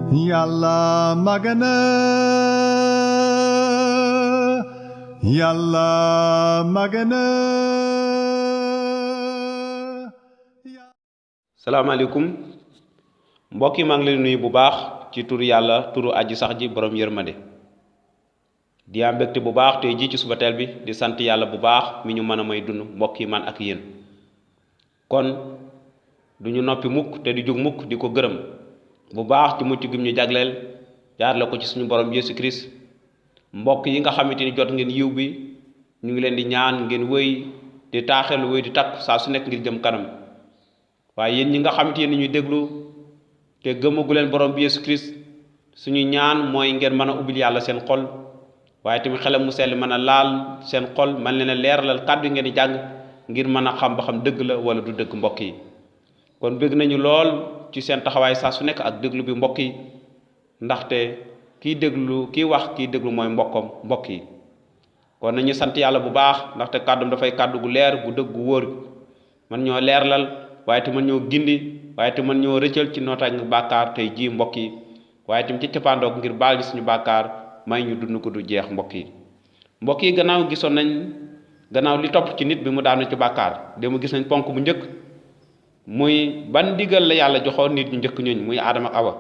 Yàlla magana Yàlla magana. salaamaaleykum mbokk yi maa ngi leen nuyu bu baax ci turu yàlla turu aji sax ji borom yërmande di am mbégte bu baax tey ji ci suba teel bi di sant yàlla bu baax mi ñu mën a may dund mbokk yi man ak yéen kon du ñu noppi mukk te di jug mukk di ko gërëm bu baax ci mucc gi ñu jagleel jaar la ko ci suñu borom Yesu Christ mbokk yi nga xamante ni jot ngeen yiw bi ñu ngi leen di ñaan ngeen wëy di taaxelu wëy di takk saa su nekk ngir jëm kanam waaye yéen ñi nga xamante ni ñuy déglu te gëmagu leen borom bi Yesu Christ suñu ñaan mooy ngeen mën a ubbil yàlla seen xol waaye tamit xelam mu sell mën a laal seen xol man leen a leeralal kàddu ngeen di jàng ngir mën a xam ba xam dëgg la wala du dëgg mbokk yi kon bëgg nañu lool ci seen taxawaay saa su nekk ak déglu bi mbokk yi ndaxte kiy déglu kiy wax kiy déglu mooy mbokk yi kon nañu sant yàlla bu baax ndaxte kàddum dafay kàddu gu leer gu dëgg gu wóor man ñoo leeralal waaye te mën ñoo gindi waaye te mën ñoo rëccal ci nootaange bàkkaar tey jii mbokk yi waaye tam ci cappaandoog ngir baal gi suñu bàkkaar may ñu dund ko du jeex mbokk yi gannaaw gisoon nañ gannaaw li topp ci nit bi mu daanu ci bàkkaar dému gis nañ ponk bu njëkk muy ban ndigal la yàlla joxoon nit ñu njëkk ñooñ muy Aadama ak Awa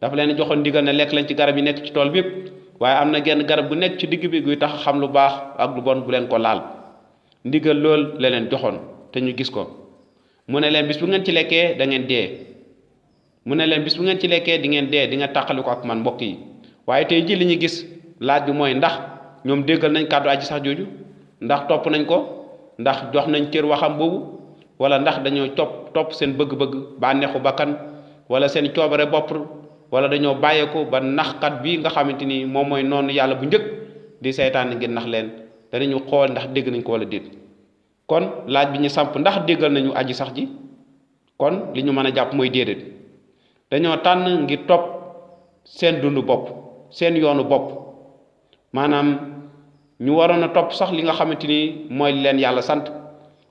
dafa leen joxoon ndigal ne lekk leen ci garab yi nekk ci tool bi yëpp waaye am na genn garab gu nekk ci digg bi guy tax xam lu baax ak lu bon bu leen ko laal ndigal lool la leen joxoon te ñu gis ko mu ne leen bis bu ngeen ci lekkee da ngeen dee mu ne leen bis bu ngeen ci lekkee di ngeen dee di nga tàqali ko ak man mbokk yi waaye tey ji li ñu gis laaj bi mooy ndax ñoom déggal nañ kàddu aji sax jooju ndax topp nañ ko ndax jox nañ cër waxam boobu wala ndax dañoo topp seen bëgg-bëgg bànneexu bakkan wala seen coobare bopp wala dañoo bàyyeeku ba naxkat bi nga xamante ni moom mooy noonu yàlla bu njëkk di seytaan ngir nax leen danañu xool ndax dégg nañ ko wala déet kon laaj bi ñu samp ndax déggal nañu aji sax ji kon li ñu mën a jàpp mooy déedéet dañoo tànn ngir topp seen dundu bopp seen yoonu bopp maanaam ñu waroon a topp sax li nga xamante ni mooy leen yàlla sant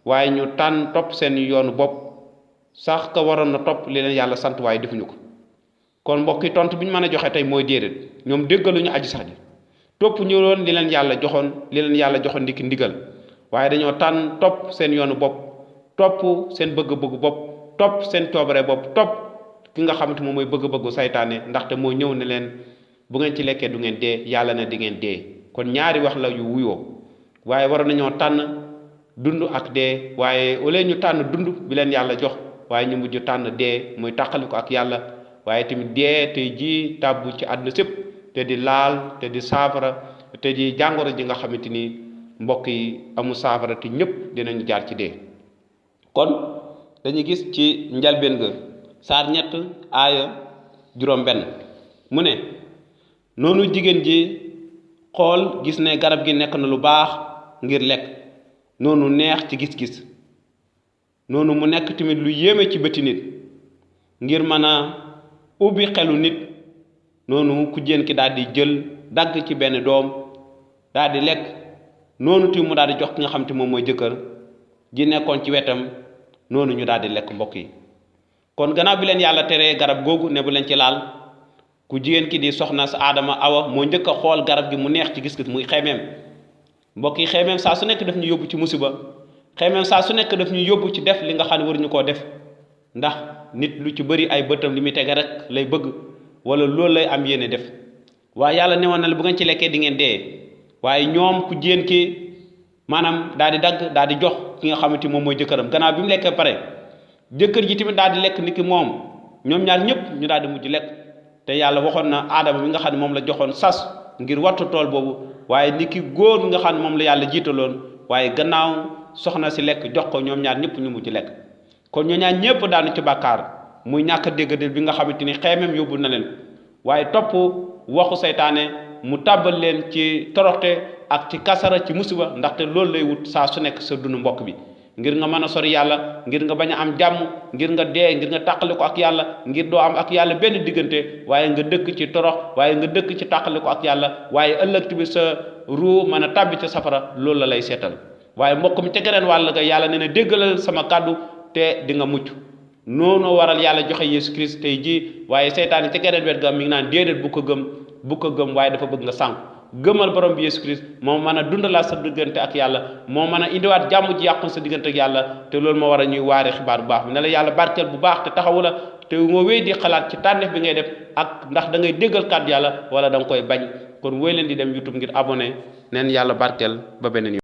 waaye ñu tànn topp seen yoonu bopp sax ka waroon na topp li leen yàlla sant waaye defuñu ko kon mbokk yi tontu bi ñu mën a joxe tey mooy déedéet ñoom déggaluñu aji sax ji topp ñu loon li leen yàlla joxoon ndiki ndigal waaye dañoo tànn topp seen yoonu bopp topp seen bëgg-bëggu bopp topp seen coobare bopp topp ki nga xamante moom mooy bëgg-bëggu saytaane ndaxte moo ñëw ne leen bu ngeen ci lekkee du ngeen dee yàlla ne di ngeen dee kon ñaari wax la yu wuyoo waaye war nañoo tànn dund ak dee waaye au lieu ñu tànn dund bi leen yàlla jox waaye ñu mujj tànn dee muy tàqali ko ak yàlla waaye tamit dee tey jii tàbbu ci àdduna sépp te di laal te di saafara te di jàngoro ji nga xamante ni mbokk yi amul saafara te ñëpp dinañu jaar ci dee kon dañuy gis ci njalbeen ga saar 3 aaya 7 mu ne noonu jigéen ji xool gis ne garab gi nekk na lu baax ngir lekk noonu neex ci gis-gis noonu mu nekk tamit lu yéeme ci bëti nit ngir mën a ubbi xelu nit noonu ku jigéen ki daal di jël dagg ci benn doom daal di lekk noonu ti mu daal di jox ki nga xam te moom mooy jëkkër ji nekkoon ci wetam noonu ñu daal di lekk mbokk yi kon gannaaw bi leen yàlla teree garab googu ne bu leen ci laal ku jigéen ki di soxna sa Aadama Awa moo njëkk a xool garab gi mu neex ci gis-gis muy xeemeem mbokk yi xeemeem saa su nekk daf ñu yóbbu ci musiba xeemeem saa su nekk daf ñu yóbbu ci def li nga xam ne waruñu koo def ndax nit lu ci bëri ay bëtam li muy tege rek lay bëgg wala loolu lay am yéene def waaye yàlla newoon na la bu ngeen ci lekkee di ngeen dee waaye ñoom ku jigéen ki maanaam daal di dagg daal di jox ki nga xamante moom mooy jëkkëram gannaaw bi mu lekkee pare jëkkër ji tamit daal di lekk ni ki moom ñoom ñaar ñëpp ñu daal di mujj lekk te yàlla waxoon na Aadama bi nga xam ne moom la joxoon sas ngir wattu tool boobu waaye ni ki góor bi nga xam ne moom la yàlla jiitaloon waaye gannaaw soxna si lekk jox ko ñoom ñaar ñëpp ñu mujj lekk kon ñoo ñaar ñëpp daanu ci bàkkaar muy ñàkk dégg bi nga xamante ni xeemem yóbbu na leen waaye topp waxu saytaane mu tàbbal leen ci toroxte ak ci kasara ci musiba ndaxte loolu lay wut saa su nekk sa dund mbokk bi ngir nga mën a sori yàlla ngir nga bañ a am jàmm ngir nga dee ngir nga tàqali ko ak yàlla ngir doo am ak yàlla benn diggante waaye nga dëkk ci torox waaye nga dëkk ci tàqali ko ak yàlla waaye ëllëg bi sa ruu mën a tàbbi ca safara loolu la lay seetal waaye mbokk mi ca geneen wàll ga yàlla nee na déggalal sama kàddu te di nga mucc noonu waral yàlla joxe Yesu Christ tey ji waaye seytaane ca geneen wet ga mi ngi naan déedéet bu ko gëm waaye dafa bëgg nga sànq gëmal borom bi Yesu Christ moo mën a dundalaat sa diggante ak yàlla moo mën a indiwaat jàmm ji yàqun sa diggante ak yàlla te loolu moo war a ñuy waare xibaar bu baax bi ne la yàlla barkeel bu baax te taxawu la te nga wéy di xalaat ci tànneef bi ngay def ak ndax da ngay déggal kàddu yàlla wala da nga koy bañ kon wéy leen di dem YouTube ngir abonné neen yàlla barkeel ba beneen yoon